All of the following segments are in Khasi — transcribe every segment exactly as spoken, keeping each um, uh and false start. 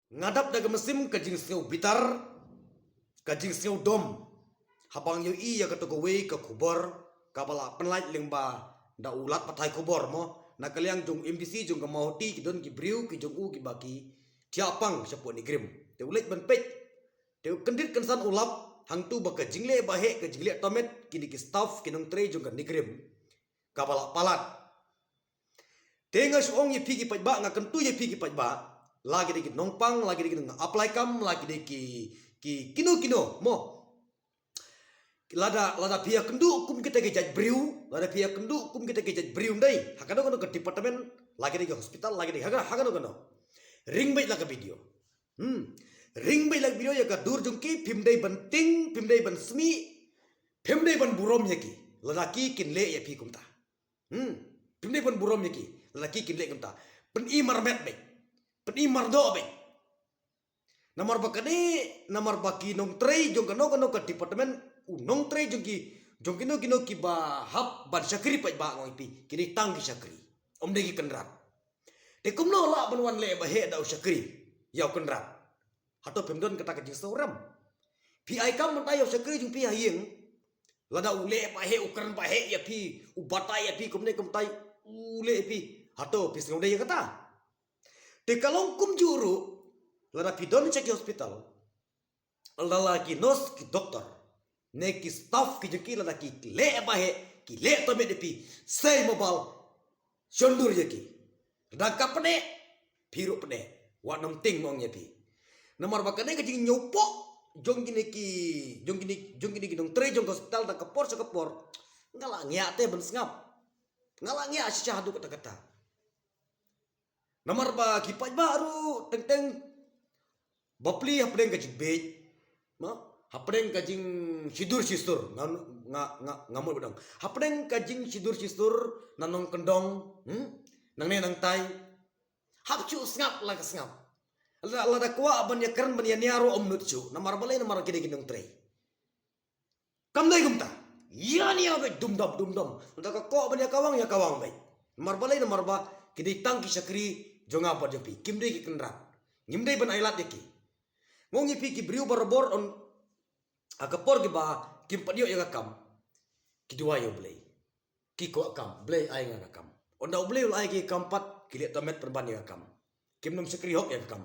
Nga dap da ka mynsiem ka jingsngew bitar, ka jingsngew dom, haba nga ïohi ïa kato kawei ka khubor kaba la pynlait lyngba da u lad pathai khubor mo, na ka liang jong u M D C jong ka Mawhati, ki don ki briew ki jong u kiba ki thiah pang shapoh NEIGRIHMS. Te u leit ban peit, te u kyndit kynsan u lap hangto ba ka jingleh baheh, ka jingleh tomet kine ki staff, ki nongtrei jong ka NEIGRIHMS kaba la palat. Te nga shu ong ïa phi ki paidbah, nga kyntu ïa phi ki paidbah, la ki dei ki nongpang, la ki dei ki nong apply kam, la ki dei ki, ki kino kino mo. Lada, lada phi ïakynduh kum kita ki jait briew, lada phi ïakynduh kum kita ki jait briew, ym dei ha kano kano ka department, la ki dei ki hospital, la ki dei ha kano, ha kano kano, ring beit la ka video. Hmm. Ring beit la ka video ïa ka dur jong ki, phim dei ban tieng, phim dei ban smiej, phim dei ban burom ïa ki lada ki kin leh ïa phi kumta. Hmm. Phim dei ban burom ïa ki lada ki kin leh kumta. Pyni marmet beit, pyni mardoh beit. Namar ba kane, namar ba ki nongtrei jong kano kano ka department, u nongtrei jong ki, jong kino kino kiba hap ban shakri paidbah, nga ong ïa phi, ki dei tang ki shakri, ym dei ki kynrad. Te kumno lah ban wan leh baheh da u shakri ïa u kynrad? Hato phim don kata ka jingsngewrem? Phi ai kam mynta ïa u shakri jong phi ha ïing, lada u leh baheh, u kren baheh ïa phi, u batai ïa phi kumne kumtai, u leh ïa phi, hato phi sngew dei ïa kata? Te ka long kumjuh ruh lada phi don sha ki hospital, lada la ki nurse, ki doktor, ne ki staff ki jong ki, lada ki leh baheh, ki leh tomet ïa phi, sei mobile, shon dur ïa ki. Lada ka pyneh, phi ruh pyneh. Wat nym tieng, nga ong ïa phi. Namar ba kane ka jingñiewpoh jong kine ki, jong kine, jong kine ki nongtrei jong ka hospital da ka por sha ka por, nga la ngiah te ban sngap. Nga la ngiah shisha haduh katta katta. Namar ba ki paidbah ruh teng teng bapli hapdeng ka jingbieit, mo, hapdeng ka jingshidur shisur, nga, nga, nga, nga mut ba dang hapdeng ka jingshidur shisur na nongkyndong, hmm? Nangne nangtai. Hap shu sngap la ka sngap. Lada, lada kwah ban ïakren ban ïania ruh ym nud shuh. Namar balei? Namar ki dei ki nongtrei. Kam dei kumta. Ïania beit dum dam dum dam. Lada ka kwah ban ïakawang, ïakawang beit. Namar balei? Namar ba ki dei tang ki shakri jong nga bad jong phi. Kim dei ki kynrad. Ngim dei ban ailad ïa ki. Nga ong ïa phi, ki briew barabor, ha ka por kiba kim pat ïoh ïa ka kam, ki duwai ïa U Blei. Ki kwah kam, Blei ai nga ka kam. Ynda U Blei u la ai ki kam pat, ki leh tomet pynban ïa ka kam. Kim nym shakri hok ïa ka kam.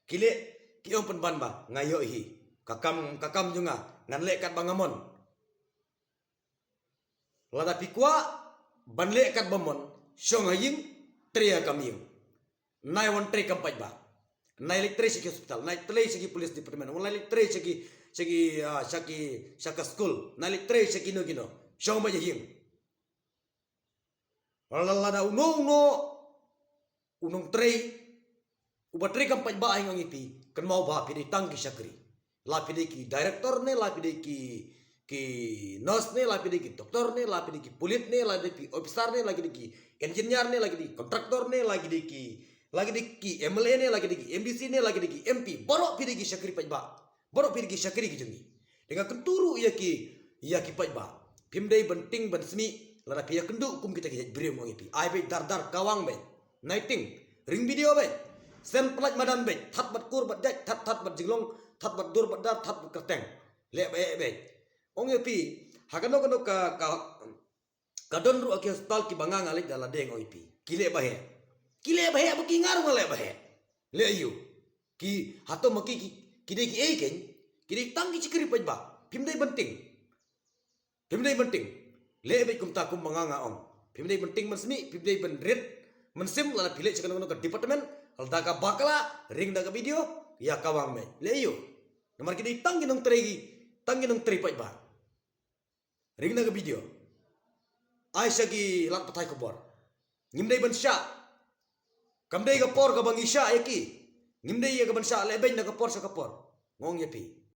Ki leh, ki ong pynban ba nga ïoh hi. Ka kam, ka kam jong nga, ngan leh katba nga mon. Lada phi kwah ban leh katba mon, shong ha ïing, trei ïa ka kam ïing. Nai wan trei kam paidbah. Nai leit trei sha ki hospital, nai trei sha ki police department, nai leit trei sha ki, sha ki, ah, sha ki, sha ka skul, nai leit trei sha kino kino. Shong beit ha ïing. Lada, lada uno uno u nongtrei uba trei kam paidbah, nga ong ïa phi, kynmaw ba phi dei tang ki shakri. La phi dei ki director ne, la phi dei ki, ki nurse ne, la phi dei ki doktor ne, la phi dei ki pulit ne, la dei ki officer ne, la ki dei ki engineer ne, la ki dei ki contractor ne, la ki dei ki, la ki dei ki M L A ne, la ki dei ki M D C ne, la ki dei ki M P, baroh phi dei ki shakri paidbah. Baroh phi dei ki shakri ki jong ngi. Te nga kyntu ruh ïa ki, ïa ki paidbah, phim dei ban tieng ban smiej lada phi ïakynduh kum kita ki jait briew, nga ong ïa phi. Ai beit dar dar, kawang beit. Nai tieng, ring video beit. Send pyllait madan beit, that bad kur bad jait, that, that bad jinglong, that bad dur bad dar, that bad kyrteng. Leh beit, beit. Ong ïa phi, ha kano kano ka, ka, ka don ruh ki hospital kiba nga, nga leit da lade, nga ong ïa phi, ki leh baheh. Ki leh baheh ba ki, nga ruh nga leh baheh. Leh aïu? Ki, hato ma ki, ki, ki dei kiei kein? Ki dei tang ki shakri paidbah. Phim dei ban tieng. Phim dei ban tieng. Leh beit kumta kumba nga, nga ong. Phim dei ban tieng ban smiej, phim dei ban rit mynsiem lada phi leit sha kano kano ka department. Lada ka bakla, ring da ka video, ïakawang beit. Leh aïu? Namar ki dei tang ki nongtrei, tang ki nongtrei paidbah. Ring na ka video. Ai sha ki lad pathai khubor. Ngim dei ban shah. Kam dei ka por kaba ngi shah ïa ki. Ngim dei ïa ka ban shah lehbeiñ na ka por sha ka por. Nga ong ïa phi.